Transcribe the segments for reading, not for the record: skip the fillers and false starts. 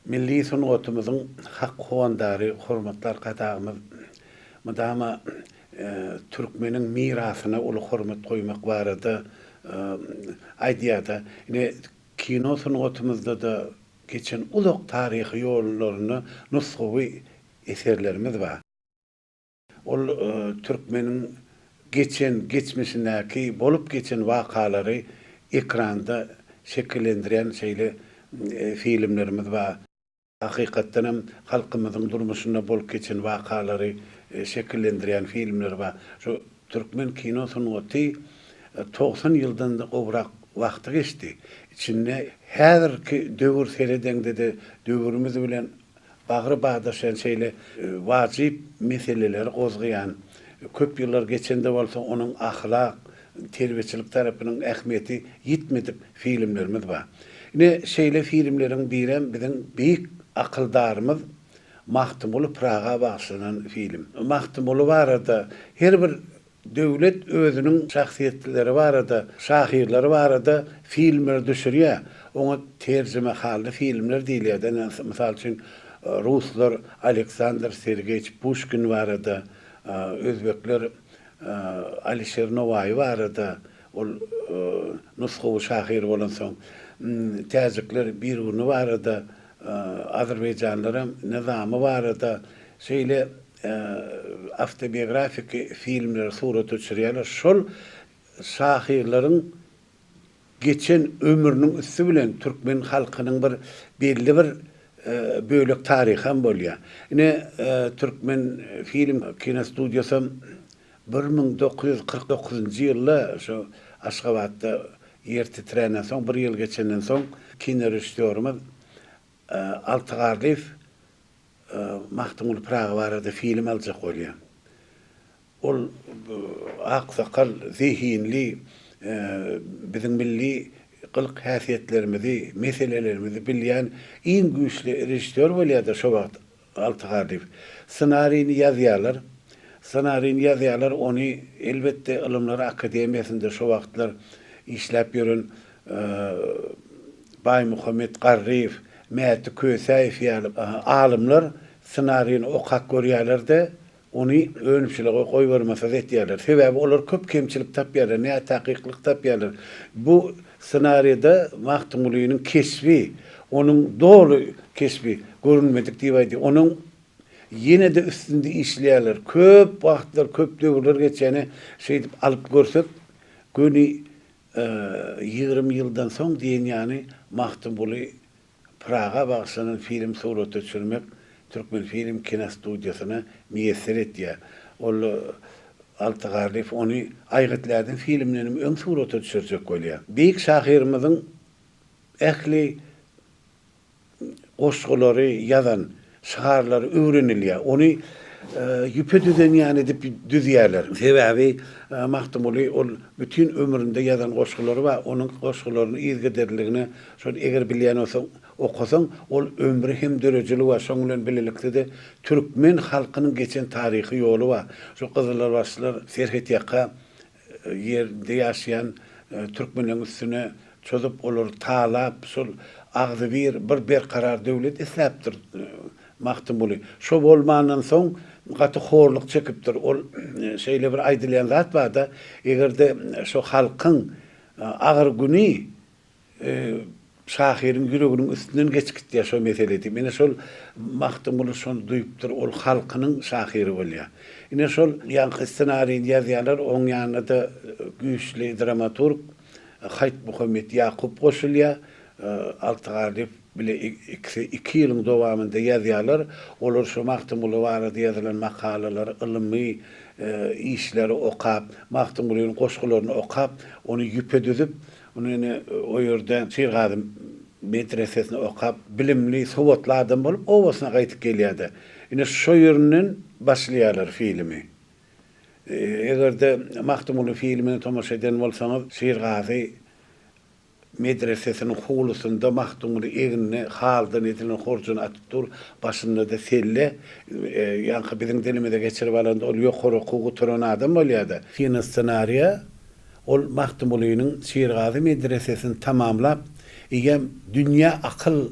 Milli sungatymyzyň hak howandary hormatly Arkadagymyz mydama türkmeniň mirasyna uly hormat goýmak barada aýdýar-da. Ine, kino sungatymyzda-da geçen uzak taryhy ýollarynda nusgawy eserlerimiz bar. Ol türkmeniň geçen geçmişindäki bolup geçen wakalary ekranda şekillendirýän şeýle filmlerimiz bar. Hakykatdan hem halkymyzyň durmuşynda bolup geçen wakalary şekillendirýän filmler bar. Şu türkmen kino sungaty 90 ýyldan gowrak wagty geçdi. Içinde häzirki döwür seredeňde-de döwrümiz bilen Bagry badaşan şeýle wajyp meseleleri gozgaýan, köp ýyllar geçen-de bolsa onuň ahlak, terbiýeçilik tarapynyň ähmiýeti ýitmedik filmlerimiz bar. Ine, şeýle filmleriň birem biziň beýik akyldarymyz Magtymguly Pyraga bagyşlanan film. Magtymguly barada her bir Döwlet özüniň şahsyýetlileri barada, şahyrlary barada filmler düşürýär. Oňa terjimehally filmler diýilýär. Ine, mysal üçin, ruslar Aleksandr Sergeýiç Puşkin barada, özbekler Alişer Nowaýy barada, ol nusgawy şahyr bolansoň, täjikler Biruny barada, azerbaýjanlaram Nyzamy barada şeýle awtobiografiki filmleri surata düşürýärler. Şol şahyrlaryň geçen ömrüniň üsti bilen türkmen halkynyň bir belli bir bölek taryham bolýar. Ine, Türkmen film kinostudiýasam 1949-njy ýylda şu Aşgabatda ýer titränden soň, bir ýyl geçenden soň kinorežissýorymyz Alty Garlyýew Magtymguly Pyragy barada film aljak bolýar. Ol aksakal, zehinli, biziň milli gylyk-häsiýetlerimizi, meselelerimizi bilýän iň güýçli režissýor bolýar-da şo wagt Alty Garlyýew. Ssenarini ýazýarlar. Ssenarini ýazýarlar, ony elbetde Ylymlar akademiýasynda şo wagtlar işläp ýören Baýmuhammet Garryýew, Mäti Kösäýew ýaly alymlar ssenarini okap görýärler-de, ony önümçilige goýbermesiz etýärler. Sebäbi olar köp kemçilik tapýarlar, nätakyklyk tapýarlar. Bu ssenaride Magtymgulynyň keşbi, onuň doly keşbi görünmedik diýip aýdýar. Onuň ýene-de üstünde işleýärler. Köp wagtlar, köp döwürler geçýäni şeýdip alyp görsek, göni 20 ýyldan soň diýen ýaly Magtymguly Pyraga bagyşlanan film surata düşürmek Türkmenfilm kinostudiýasyna miýesser etýär. Ol Alty Garlyýew ony Aýgytlädiň filmindenem öň surata düşürjek bolýar. Beýik şahyrymyzyň ähli goşgulary ýazan şygarlary öwrenilýär. Ony ýüpe düzen ýaly edip düzýärler. Sebäbi Magtymguly ol bütin ömründe ýazan goşgulary bar. Onuň goşgularyny yzygiderliligine şol eger bilýän bolsaň, okasaň, ol ömri hem döredijiligi bar. Şonuň bilen bilelikde-de türkmen halkynyň geçen taryhy ýoly bar. Şu gyzyllarbaşlar serhetýaka ýerinde ýaşaýan türkmenleriň üstüne çozup, olary talap, şol agzybir bir berkarar döwlet isläpdir Magtymguly. Şo bolmandan soň gaty horluk çekipdir. Ol şeýle bir aýdylýan zat bar-da, eger-de şo halkyň agyr güni Şahyryň ýüreginiň üstünden geçip gitýär şo mesele diýip. Ine şol Magtymguly şony duýupdyr, ol halkynyň şahyry bolýar. Ine şol ýaňky ssenarini ýazýarlar, oň ýanyna-da güýçli dramaturg Haýtmuhammet Ýakup goşulýar. Alty Garlyýew bile ikisi iki ýylyň dowamynda ýazýarlar. Olar şo Magtymguly barada ýazylan makalalary, ylmy işleri okap, Magtymgulynyň goşgularyny okap, ony ýüpe düzüp, Ony ine o ýerde Şirgazy medresesinde okap, bilimli, sowatly adam bolup obasyna gaýdyp gelýär-de. Ine şo ýerinden başlaýarlar filmi. Eger-de Magtymguly filmine tomaşa eden bolsaňyz, Şirgazy medresesiniň howlusynda Magtymguly egnine halydan edilen horjuny atyp dur, başynda-da selle. Ýaňky biziň dilimize geçirip alanda ol ýokary okuw gutaran adam bolýar-da. Kinossenariýa Ol Magtymgulynyň Şirgazy medresesini tamamlap, eýýäm dünýä akyl.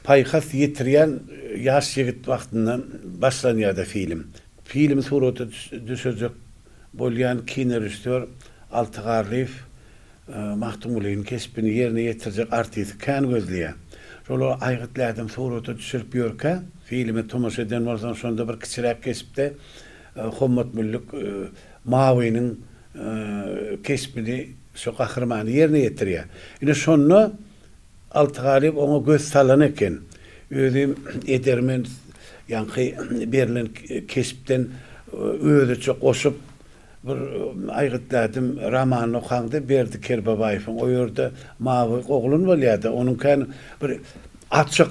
Paýhas ýetirýän ýaş ýigit wagtynda başlanýar-da film. Filmi surata düşürjek bolýan kinorežissýor Alty Garlyýew Magtymgulynyň keşbini ýerine ýetirjek artisti kän gözleýär. Şol Aýgytly ädim surata düşürip ýörkä, filme tomaşa eden bolsaň, şonda bir kiçiräk keşpde Hommat Müllük Mawynyň keşbini, şo gahrymany ýerine ýetirýär. Ine şonda Alty Galyp oňa göz salan eken. Özi edermen, ýaňky berlen keşpden özüçe goşup, bir Aýgytly ädim romanyny okaňda Berdi Kerbabaýewiň o ýerde mawy oglan bolýar-da, onuň kän bir açyk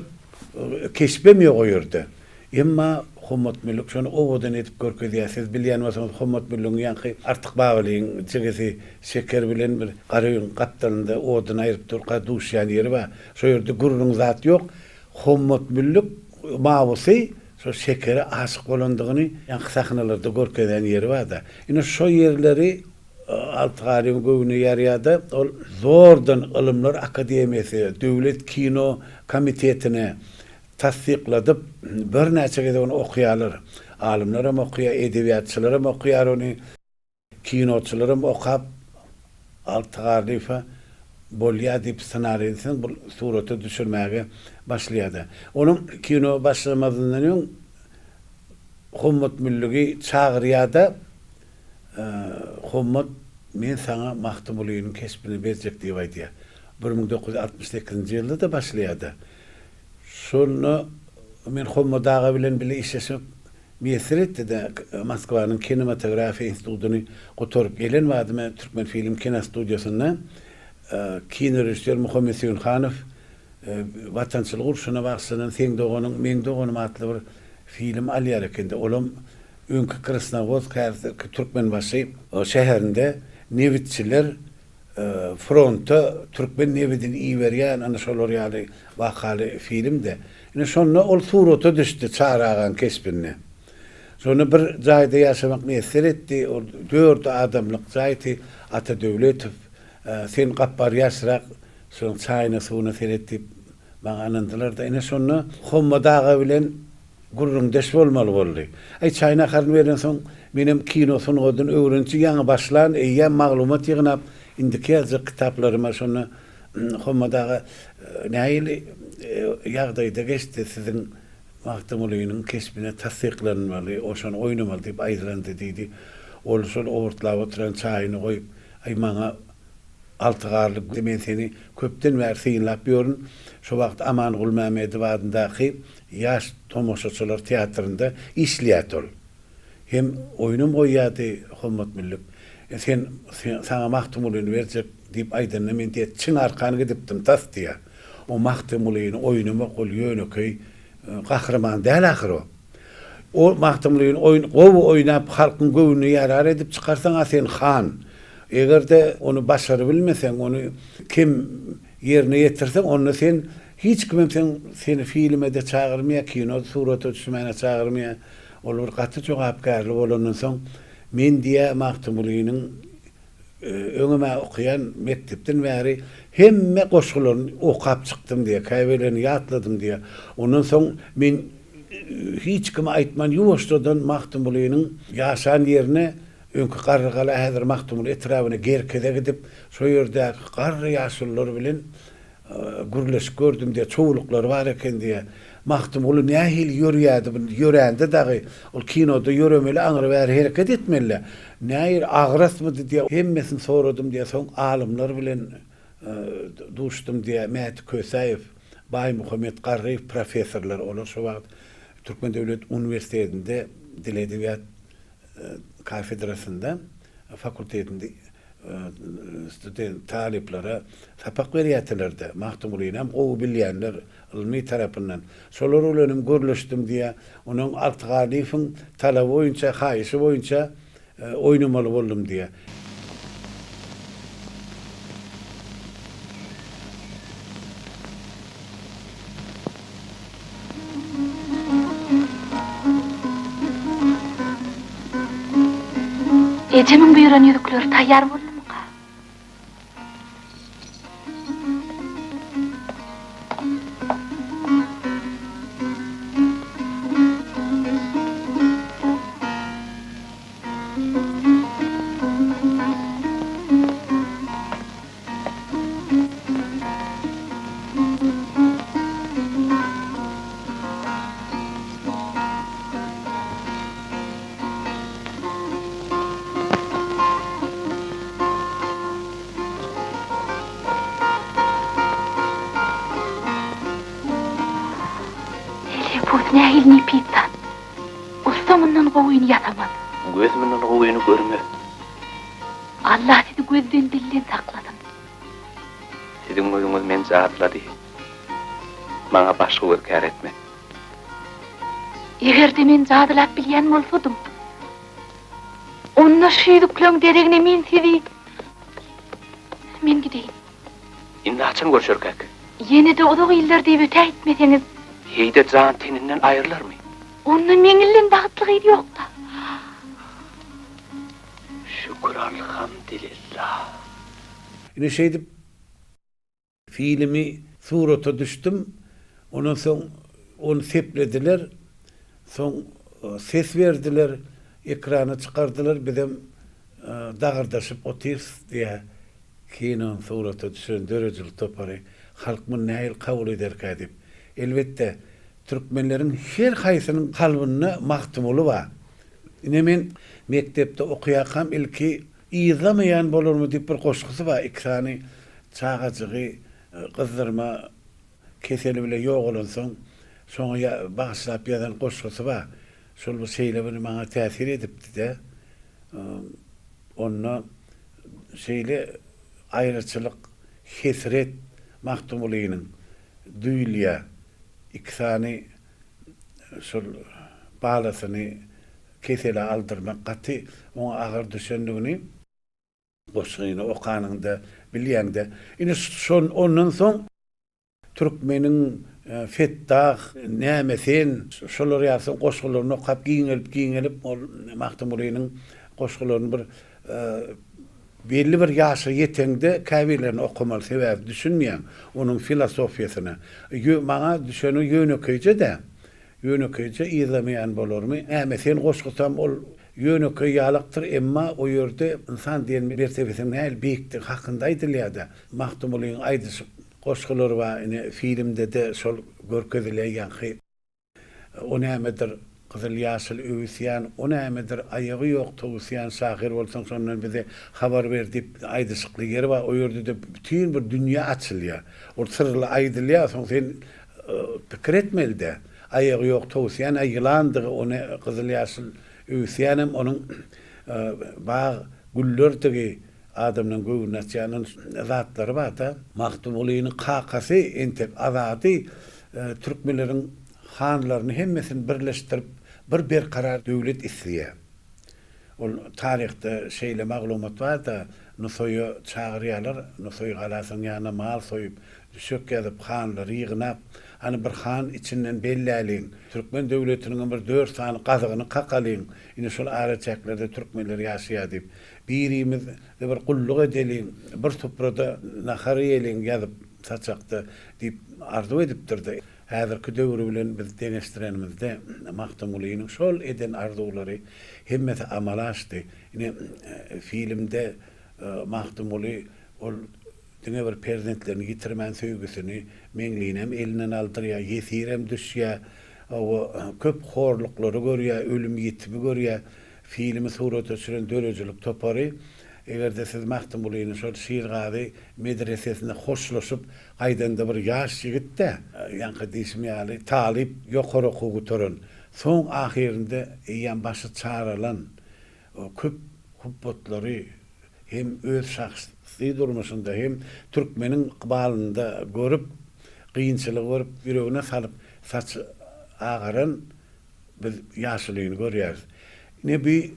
keşbem ýok o ýerde. Emma Hommat Müllük şony owadan edip görkezýär. Siz bilýän bolsaňyz Hommat Müllügiň ýaňky Artyk Babalyň jigisi Şeker bilen bir gara öýüň gapdalynda odun aýryp durka duşýan ýeri bar. Şo ýerde gürrüň zat ýok. Hommat Müllük mawusy şo Şekere aşyk bolandygyny ýaňky sahnalarda görkezýän ýeri bar-da. Ine şo ýerleri Alty Garybyň göwnüne ýarýar-da, ol zordan Ylymlar akademiýasy, Döwlet kino komitetine tassykladyp, birnäçe gezek ony okaýarlar. Alymlaram okaýar, edebiýatçylaram okaýar ony. Kinoçylaram okap, Alty Garlyýewe bolýar diýip ssenariýsini bul surata düşürmäge başlaýar-da. Onuň kino başlamazyndan öň Hommat Müllügi çagyrýar-da, Hommat, men saňa Magtymgulynyň keşbini berjek diýip aýdýar. 1968-nji ýylda-da başlaýar-da. Şonda men Hommat aga bilen bile işleşmek miýesser etdi-de, Moskwanyň kinematografiýa institutyny gutaryp gelen badyma Türkmenfilm kinostudiýasynda kinorežissýor Muhammet Söýünhanow Watançylyk urşuna bagyşlanan Seň doganyň, meň doganym atly bir film alýar ekende, olam öňki Krasnowodsk, häzirki Türkmenbaşy şäherinde nebitçiler fronta türkmen nebidini iberýän ana şolar ýaly wakaly filmde. Ine şonda ol surata düşdi Çary agaň keşbinde. Şonda bir jaýda ýaşamak miýesser etdi. Ol dört adamlyk jaýdy. Ata Döwletow, sen Gapbar ýaşrak, şonuň çaýyna suwuna seret diýip maňa ynandylar-da. Ine şonda Hommat aga bilen Gürrüňdeş bolmaly boldy. Aý, çaý-naharyny berensoň, menem kino sungatyny öwreniji ýaňy başlan, eýýäm maglumat ýygnap, indiki ýazjak kitaplaryma şonda Hommat aga, nähili ýagdaýda geçdi siziň Magtymgulynyň keşbine tassyklanmaly, o şony oýnamaly diýip aýdylandy diýdi. Ol şol owurtlap oturan çaýyny goýup, Aý, maňa Alty Garly, men seni köpden bäri synlap ýörün. Şo wagt Aman Gulmämmedow adyndaky Ýaş tomaşaçylar teatrynda işleýärdi ol. Hem oýnam goýýardy Hommat Müllük. Sen, saňa Magtymgulyny berjek diýip aýdanda men diýýär, çiň arkan gidipdim tas diýýär. O Magtymgulyny oýnamak ol ýönekeý gahryman däl ahyr o. O Magtymgulyny oýun, gowy oýnap halkyň göwnüne ýarar edip çykarsaň-a sen han. Eger-de ony başarybilmeseň, ony kem Ýerine ýetirseň, onda sen hiç kimem seň seni filme-de çagyrmaýar, kino surata düşmäne çagyrmaýar. Ol bir gaty jogapkärli bolandan soň, men diýýär, Magtymgulynyň öňem-ä okaýan mekdepden bäri hemme goşgularyny okap çykdym diýýär, käbirlerini ýatladym diýýär. Ondan soň men hiç kime aýtman ýuwaşjadan Magtymgulynyň ýaşan ýerine Öňki Garrygala häzir Magtymguly etrabyna Gerkeze gidip, şo ýerdäki garry ýaşulular bilen gürleşip gördüm diýýär. Çowluklary bar eken diýýär. Magtymguly nähili ýörýärdi bu ýörände dagy ol kinoda ýöremeli aňry-bäri hereket etmeli-dä. Nähili agrasmydy diýýär. Hemmesini soradym diýýär. Soň alymlar bilen duşdum diýýär. Mäti Kösäýew, Baýmuhammet Garryýew professorlar olar şo wagt Türkmen döwlet uniwersitetinde dil-edebiýat kafedrasynda, fakultetinde student talyplara sapak berýärdiler-de, Magtymgulynam gowy bilýänler ylmy tarapyndan. Şolar bilenem gürleşdim diýýär. Onuň Alty Garlyýewiň talaby boýunça, haýyşy boýunça oýnamaly boldum diýýär. Ejemiň buýran ýüzükleri taýýar boldumyka? Tüwsi nähili nepis zat. Ussa mundan gowyny ýasamaz. Göz mundan gowyny görmez. Allah sizi gözden dilden saklasyn. Siziň gözüňiz meni jadylady. Maňa başga göz kär etmez. Eger-de men jadylap bilýän bolsadym, onda şu ýüzükleň deregine men sizi Men gideýin. Indi haçan görşerkäk? Ýene-de uzak iller diýip ötäýtmeseňiz. Heý-de jan teninden aýrylarmy? Onda meňilden bagtly gyz ýok-da. Şükür alhamdylillah. Ine şeýdip filmi surata düşdüm. Ondan soň ony seplediler. Soň ses berdiler, ekrana çykardylar. Bizem dagyrdaşyp otyrys diýýär kinony surata düşüren döredijilik topary. Halk muny nähili kabul ederkä diýip. Elbetde, türkmenleriň her haýsynyň kalbynda Magtymguly bar. Ine men mekdepde okaýarkam ilki Yzlamaýan bolarmy diýip bir goşgusy bar, iki sany çagajygy gyzdyrma keseli bile ýogalansoň şoňa bagyşlap ýazan goşgusy bar. Şol bir şeýle bir maňa täsir edipdi-de. Onda şeýle aýraçylyk, hesret Magtymgulynyň duýulýar. Iki sany şol balasyny kesele aldyrmak gaty oňa agyr düşendigini goşgyny okanyňda bilýäňde. Ine şon ondan soň türkmeniň Fetdah, Näme sen, şolar ýaly goşgularyny okap giňelip giňelip ol Magtymgulynyň goşgularyny bir belli bir ýaşa ýeteňde käbirlerini okamaly sebäbi düşünmeýäň onuň filosofiýasyna. Maňa düşeni ýönekeýje-dä. Ýönekeýje yzlamaýan bolarmy? Näme, sen goşgusam ol ýönekeý ýalakdyr, emma o ýerde ynsan diýen mertebesiniň nähili beýikdigi hakynda aýdylýar-da. Magtymgulyň aýdyşyk goşgulary bar, ine, filmde-de şol görkezilýär ýaňky. O nämedir, gyzyl-ýaşyl öwüsýän, o nämedir, aýagy ýok towusýan şahyr bolsaň şondan bize habar ber diýip aýdyşykly ýeri bar, o ýerde-de bütin bir dünýä açylýar. Ol syrly aýdylýar, soň sen Pikir etmeli-dä. Aýagy ýok towusýan-a ýylandygy, ony gyzyl-ýaşyl öwüsýänem onuň bag güllerdigi adamlaryň göwnüni açýan zatlary bar-da. Magtymgulynyň kakasy entek Azady türkmenleriň hanlaryny hemmesini birleşdirip bir berkarar döwlet isleýär. Ol taryhda şeýle maglumat bar-da, Nusaýa çagyrýarlar, Nusaý galasynyň ýanyna mal soýup, düşek ýazyp, hanlary ýygnap, Hany bir han içinden belläliň, türkmen döwletiniňem bir dört sany gazygyny kakalyň, ine şol araçäklerde türkmenler ýaşaýar diýip, birimize bir gulluk edeliň, bir suprada nahar iýeliň ýazyp saçakda diýip arzuw edipdir-de. Häzirki döwri bilen biz deňeşdirenimizde Magtymgulynyň şol eden arzuwlary hemmesi amala aşdy. Ine, filmde Magtymguly ol diňe bir perzentlerini ýitirmän söýgüsini Meňlinem elinden aldyrýar, ýesirem düşýär, hawa, köp horluklary görýär, ölüm-ýitimi görýär. Filmi surata düşüren döredijilik topary, eger-de siz Magtymgulyny şol Şirgazy medresesinde hoşlaşyp gaýdanda bir ýaş ýigit-dä, ýaňky diýşim ýaly talyp, ýokary okuw gutaran, soň ahyrynda eýýäm başy çaralan, köp hupbatlary hem öz şahsy durmuşynda, hem türkmeniň ykbalynda görüp, kynçylygy görüp, ýüregine salyp, saçy agaran Biz ýaşulyny görýäris. Ine bi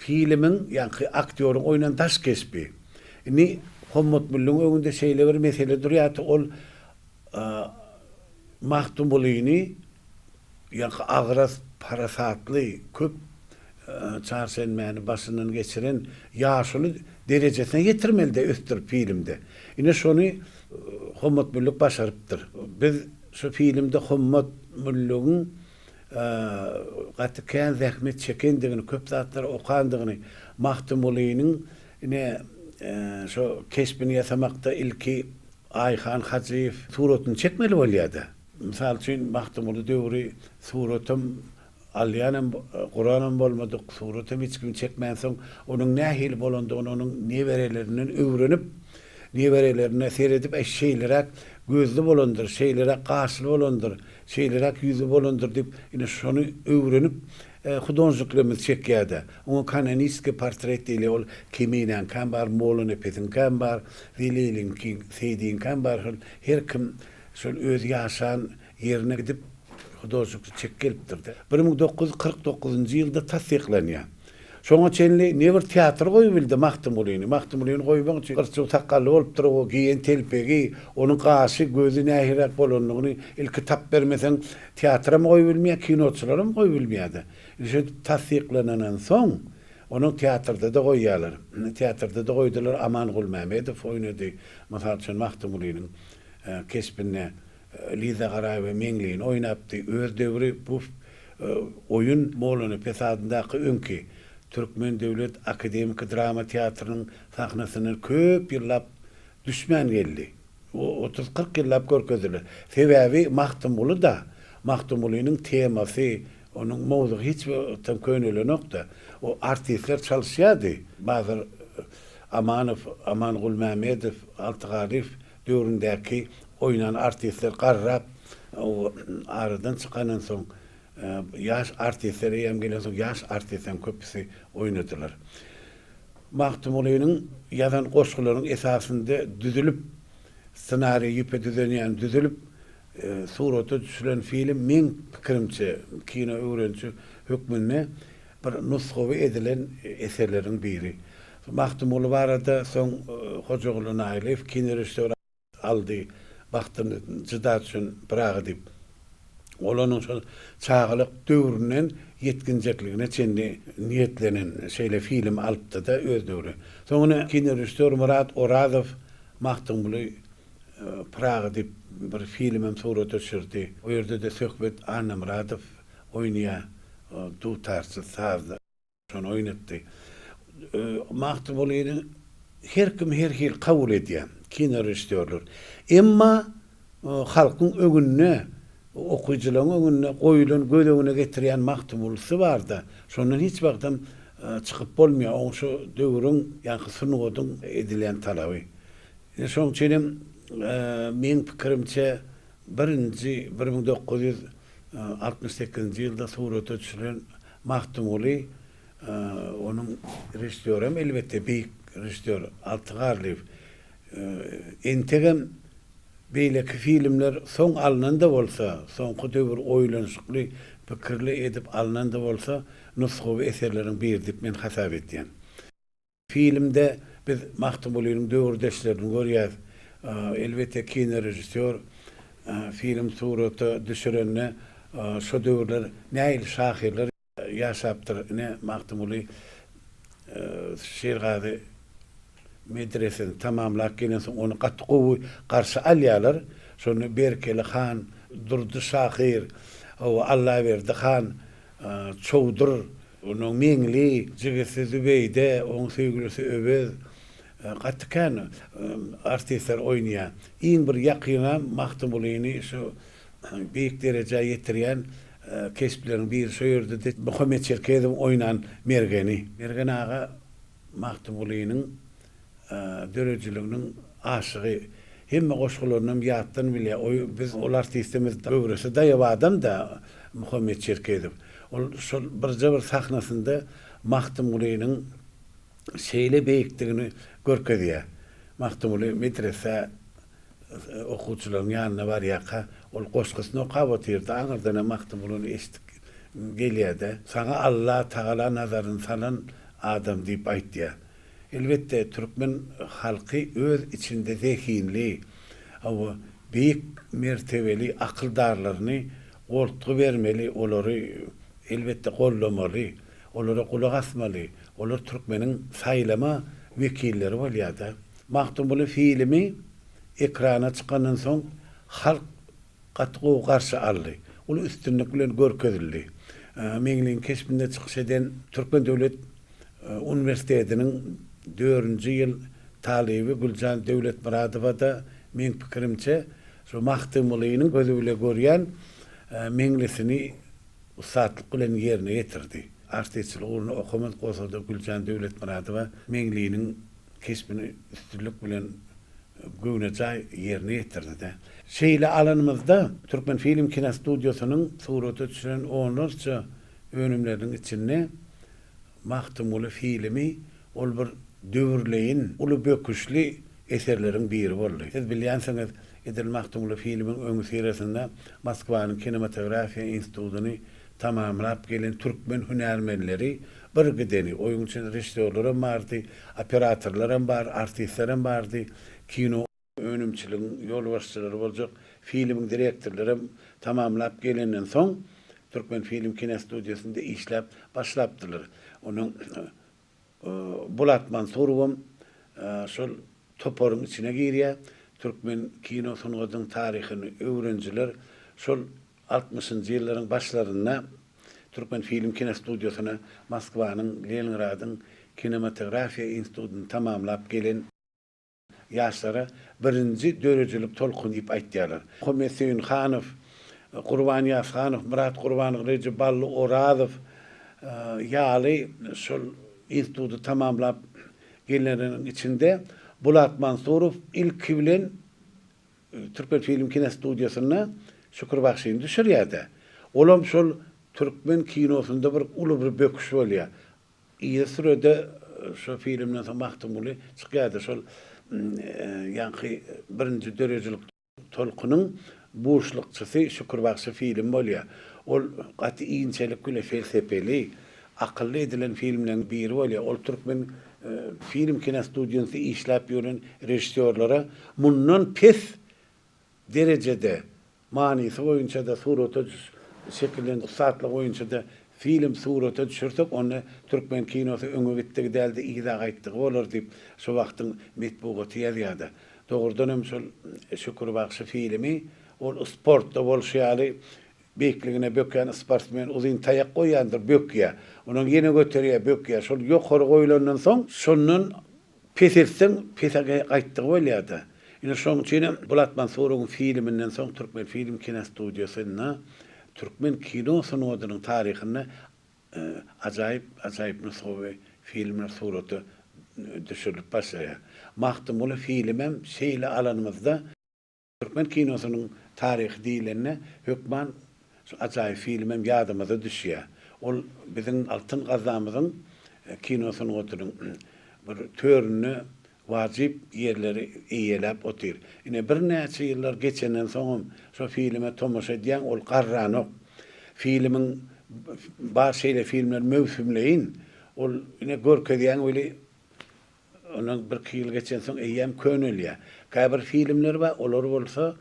filmiň ýaňky aktýoryň oýnan daş keşbi. Indi Hommat Mülliň öňünde şeýle bir mesele durýardy, ol Magtymgulyny ýaňky agras, parasatly, köp çarşenbäni başyndan geçiren ýaşuly derejesine ýetirmelidi ösdürip filmde. Ine şony Hommat Müllük başarypdyr. Biz şu filmde Hommat Müllügiň gaty kän zähmet çekendigini, köp zatlary okandygyny, Magtymgulynyň ine şo keşbini ýasamakda ilki Aýhan Hajyýew suratyny çekmeli bolýar-da. Mysal üçin, Magtymguly döwri suratam alýanam, guranam bolmadyk, suratam hiç kim çekmänsoň, onuň nähili bolandygyny onuň neberelerinden öwrenip, Neberelerine seredip, äý, şeýleräk gözli bolandyr, şeýleräk gaşly bolandyr, şeýleräk ýüzi bolandyr diýip, ine, şony öwrenip, hudožniklerimiz çekýär-de. Oňa kanoniskiý portret diýilýär. Ol Keminäňkäm bar, Mollanepesiňkäm bar, Zeliliňki, Seýdiňkäm bar. Şol her kim şol öz ýaşan ýerine gidip, hudožnikçi çekip gelipdir-de. 1949-njy ýylda tassyklanýar. Şoňa çenli ne bir teatr goýubildi Magtymgulyny. Magtymgulyny goýmak üçin gyrçuw sakgally bolupdyr, o geýen telpegi, onuň gaşy, gözi nähiliräk bolandygyny ilki tap bermeseň, teatram goýubilmeýär, kinoçylaram goýubilmeýärdi. Indi şeýdip tassyklanandan soň, onuň teatrda-da goýýarlar. Teatrda-da goýdular, Aman Gulmämmedow oýnady, mysal üçin, Magtymgulynyň keşbinde. Liza Garaýewa Meňlini oýnapdy. Öz döwri bu oýun Mollanepes adyndaky öňki Türkmen döwlet akademiki drama teatrynyň sahnasyndan köp ýyllap düşmän geldi. Otuz-kyrk ýyllap görkezdiler. Sebäbi Magtymguly-da, Magtymgulynyň temasy, onuň mowzugy hiç wagtam könelenok-da. O artistler çalyşýardy. Bazar Amanow, Aman Gulmämmedow, Alty Garlyýew döwründäki oýnan artistler garrap, aradan çykandan soň, ýaş artistler eýýäm gelensoň, ýaş artistleriň köpüsi oýnadylar. Magtymgulynyň ýazan goşgularynyň esasynda düzülip, ssenariý ýüpe düzen ýaly düzülip, surata düşülen film meň pikirimçe, kino öwreniji hökmünde bir nusgawy edilen eserleriň biri. Magtymguly barada soň Hojaguly Naýlyýew kinorežissýor aldy, Bagtym jyda düşen Pyragy diýip. Ol onuň şol çagalyk döwründen ýetginjekligine çenli niýetlenen şeýle film alypdy-da öz döwri. Soň ine kinorežissýor Myrat Orazow Magtymguly Pyragy diýip bir filmem surata düşürdi. O ýerde-de Söhbet Annamyradow oýnaýar, dutarçy, sazda. Şony oýnatdy. Magtymgulyny her kim her hili kabul edýär, kinorežissýorlar. Emma halkyň öňünde, okyjylaryň öňünde goýulan, göz öňüne getirýän Magtymgulysy bar-da, şondan hiç wagtam çykyp bolmaýar. Oň şu döwrüň, ýaňky sungatyň edilýän talaby. Ine, şonuň üçin hem meň pikirimçe, birinji 1968-nji ýylda surata düşüren Magtymguly onuň režissýoram elbetde beýik režissýor Alty Garlyýew. Entegem beýleki filmler soň alnan-da bolsa, soňky döwür oýlanyşykly, pikirli edip alnan-da bolsa, nusgawy eserleriň biri diýip men hasap edýän. Filmde biz Magtymgulynyň döwürdeşlerini görýäs. Elbetde kinorežissýor film surata düşürende şo döwürler nähili şahyrlar ýaşapdyr. Ine Magtymguly Şirgazy medresesini tamamlap gelensoň ony gaty gowy garşy alýarlar. Şonda Berkeli han, Durdy şahyr, hawa Allaberdi han, Çowdur, Onuň Meňli, jigisi Zübeýde, oň söýgülisi Öwez gaty kän artistler oýnaýar. Iň bir ýakynam Magtymgulyny şu beýik derejä ýetirýän keşpleriň biri şo ýerde-de Muhammet Çerkezowyň oýnan Mergeni. Mergen aga Magtymgulynyň döredijiliginiň aşygy. Hemme goşgularynam ýatdan bilýär. Oý biz ol artistimiz göwresi daýaw adam-da Muhammet Çerkezow. Ol şol birje bir sahnasynda Magtymgulynyň şeýle beýikdigini görkezýär. Magtymguly medresä okuwçylaryň ýanyna barýarka, ol goşgusyny okap otyrdy. Aňyrdanam Magtymgulyny eşidip gelýär-de, Saňa Alla tagala nazaryny salan adam diýip aýtýar. Elbetde, türkmen halky öz içinde zehinli, hawa, beýik mertebeli akyldarlaryny goltgy bermeli, olary, elbetde, goldamaly, olara gulak asmaly. Olar türkmeniň saýlama wekilleri bolýar-da. Magtymguly filmi ekrana çykandan soň halk gaty gowy garşy aldy. Uly üstünlik bilen görkezildi. Meňliň keşbinde çykyş eden Türkmen döwlet uniwersitetiniň dördünji ýyl talyby Güljan Döwletmyradowa-da meň pikirimçe, şu Magtymgulynyň gözi bile görýän Meňlisini ussatlyk bilen ýerine ýetirdi. Artistçilik ugruny okamadyk bolsa-da Güljan Döwletmyradowa Meňliniň keşbini üstünlik bilen. göwnejaý ýerine ýetirdi-de. Şeýle alanymyzda, Türkmenfilm kinostudiýasynyň surata düşüren onlarça önümleriniň içinde Magtymguly filmi ol bir döwürleýin, uly böküşli eserleriň biri boldy. Siz bilýänsiňiz, edil Magtymguly filmiň öňüsyrasynda Moskwanyň kinematografiýa institutyny tamamlap gelen türkmen hünärmenleri bir gideni, oýuň içinde režissýorlaram bardy, operatorlaram bar, artistlerem bardy, kino önümçiligiň ýolbaşçylary boljak filmiň direktorlaram tamamlap gelenden soň Türkmenfilm kinostudiýasynda işläp başlapdylar. Onuň Bulat Mansurowam şol toparyň içine girýär. Türkmen kino sungatynyň taryhyny öwrenijiler şol altmyşynjy ýyllaryň başlarynda Türkmenfilm kinostudiýasyna Moskwanyň, Leningradyň kinematografiýa institutyny tamamlap gelen ýaşlara birinji döredijilik tolkuny diýip aýtýarlar. Muhammet Söýünhanow, Gurban Ýazhanow, Myrat Gurbangylyjow, Bally Orazow ýaly şol instituty tamamlap gelenleriň içinde Bulat Mansurow ilki bilen Türkmenfilm kinostudiýasynda Şükür bagşyny düşürýär-de. Olam şol türkmen kinosynda bir uly bir böküş bolýar. Yza sürede şo filmden soň Magtymguly çykýardy. Şol ýaňky birinji döredijilik tolkunyň buşlukçysy Şükür bagşy filmi bolýar. Ol gaty inçelik bile felsepeli, akylly edilen filmleriň biri bolýar. Ol türkmen film kinostudiýasynda işläp ýören režissýorlara mundan pes derejede Manysy boýunça-da surata çekilen ussatlygy boýunça-da film surata düşürsek, onda türkmen kinosy öňe gitdigi däl-de, yza gaýtdygy bolar diýip, şo wagtyň metbugaty ýazýardy. Dogrudan hem şol Şükür bagşy filmi ol sportda bolşy ýaly beýikligine bökýän sportsmen uzyn taýak goýýandyr, bökýär. Ondan ýene göterýär, bökýär. Şol ýokary goýlandan soň, şondan Peseltseň, pese gaýtdygy bolýar-da. Ine, şonuň üçin hem Bulat Mansurowyň filminden soň Türkmenfilm kinostudiýasynda türkmen kino sungatynyň taryhynda ajaýyp, ajaýyp nusgawy filmler surata düşürilip başlaýar. Magtymguly filmem şeýle alanymyzda, Türkmen kinosynyň taryhy diýlende hökman şu ajaýyp filmem ýadymyza düşýär. Ol biziň altyn gaznamyzyň kino sungatynyň bir töründe wajyp ýerleri eýeläp otyr. Ine birnäçe ýyllar geçenden soňam şo filme tomaşa edýäň ol garranok. Filmiň bar şeýle filmler möwsümleýin ol ine görkezýäň weli Ondan birki ýyl geçensoň eýýäm könelýär. Käbir filmler bar, olar bolsa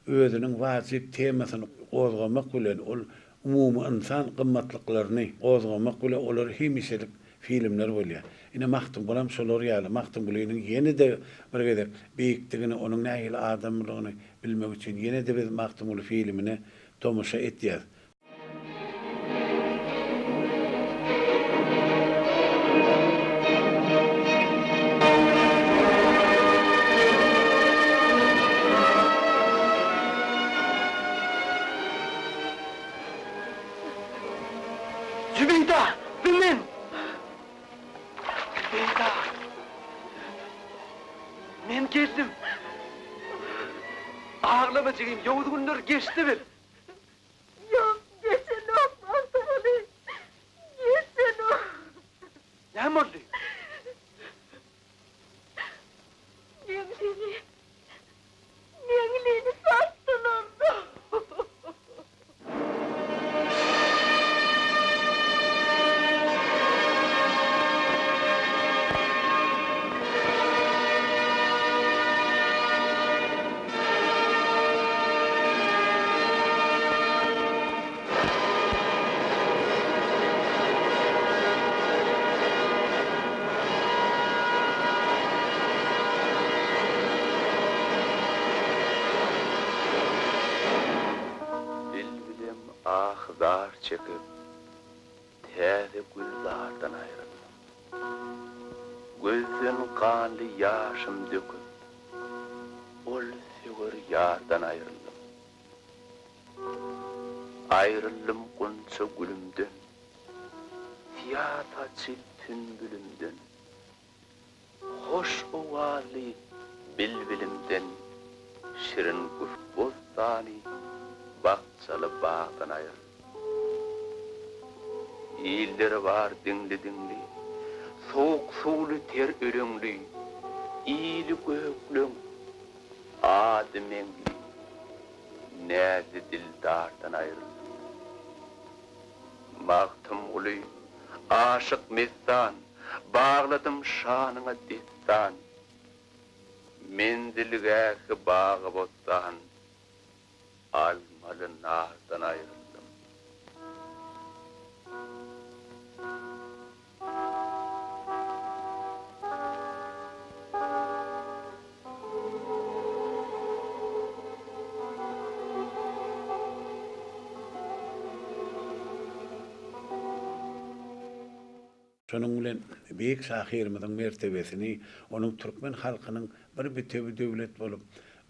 özüniň wajyp temasyny gozgamak bilen, ol umumy ynsan gymmatlyklaryny gozgamak bilen olar hemişelik filmler bolýar. Ine Magtymgulam şolar ýaly. Magtymgulynyň ýene-de bir gezek beýikdigini, onuň nähili adamlygyny bilmek üçin ýene-de biz Magtymguly filmine tomaşa etýäris. Zübeýda, bu men! Zübeýda! Men geldim. Aglama jigim, ýowuz günler geçdi bil. Ýok, geçenok Magtymguly, geçenok. Näme boldy? Meňlini, Meňlini satdylar. Bilbilem ah-zar çekip, täze gülzardan aýryldym. Gözden ganly ýaşym döküp, ol söwer ýardan aýryldym. Aýryldym gunça gülümden, Syýa saçy sünbülimden, Hoş owazly. Bilbilimden şirin guş bossany, Bakjaly bagdan aýryldym. Illeri bar diňli-diňli, Sowuk suwly ter öleňli, Ili gökleň, ady meňli, Näzli dildardan aýryldym. Magtymguly, aşyk messan, Bagladym şanyňa dessan. Menzilgähi bagy-bossan, Almaly nardan aýryldym. Şonuň bilen beýik şahyrymyzyň mertebesini, onuň türkmen halkynyň bir bitewi döwlet bolup,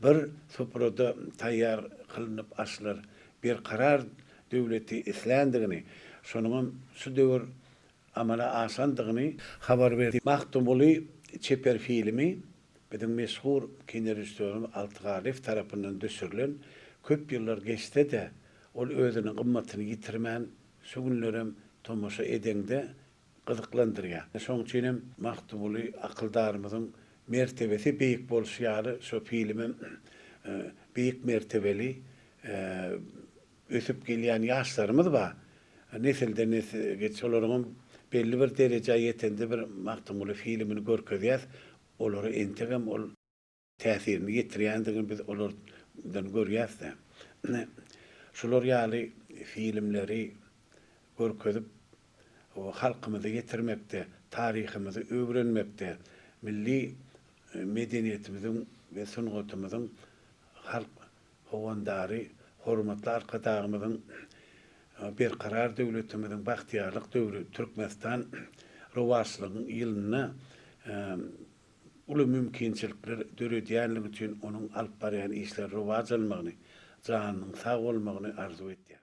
bir suprada taýýar kylynyp aşlar berkarar döwleti isländigini, şonuňam şu döwür amala aşandygyny habar berdi. Magtymguly çeper filmi biziň meşhur kinorežissýorymyz Alty Garlyýew tarapyndan düşürilen, köp ýyllar geçse-de, ol özüniň gymmatyny ýitirmän, şu günlerem tomaşa edeňde gyzyklandyrýar. Şonuň üçin hem Magtymguly akyldarymyzyň mertebesi beýik bolşy ýaly, şo filmem beýik mertebeli ösüp gelýän ýaşlarymyz bar. Nesilden nesle geçip, olaryňam belli bir derejä ýetende bir Magtymguly filmini görkezýäs, olara entegem ol täsirini ýetirýändigini biz olardan görýäs-de. Ine, şular ýaly filmleri görkezip, halkymyza ýetirmekde, taryhymyzy öwrenmekde, milli medeniýetimiziň we sungatymyzyň halk howandary hormatly Arkadagymyzyň Berkarar döwletimiziň bagtyýarlyk döwri, Türkmenistan rowaçlygyň ýylynda uly mümkinçilikler döredýänligi üçin onuň alyp barýan işleri rowaç almagyny, janynyň sag bolmagyny arzuw etýär.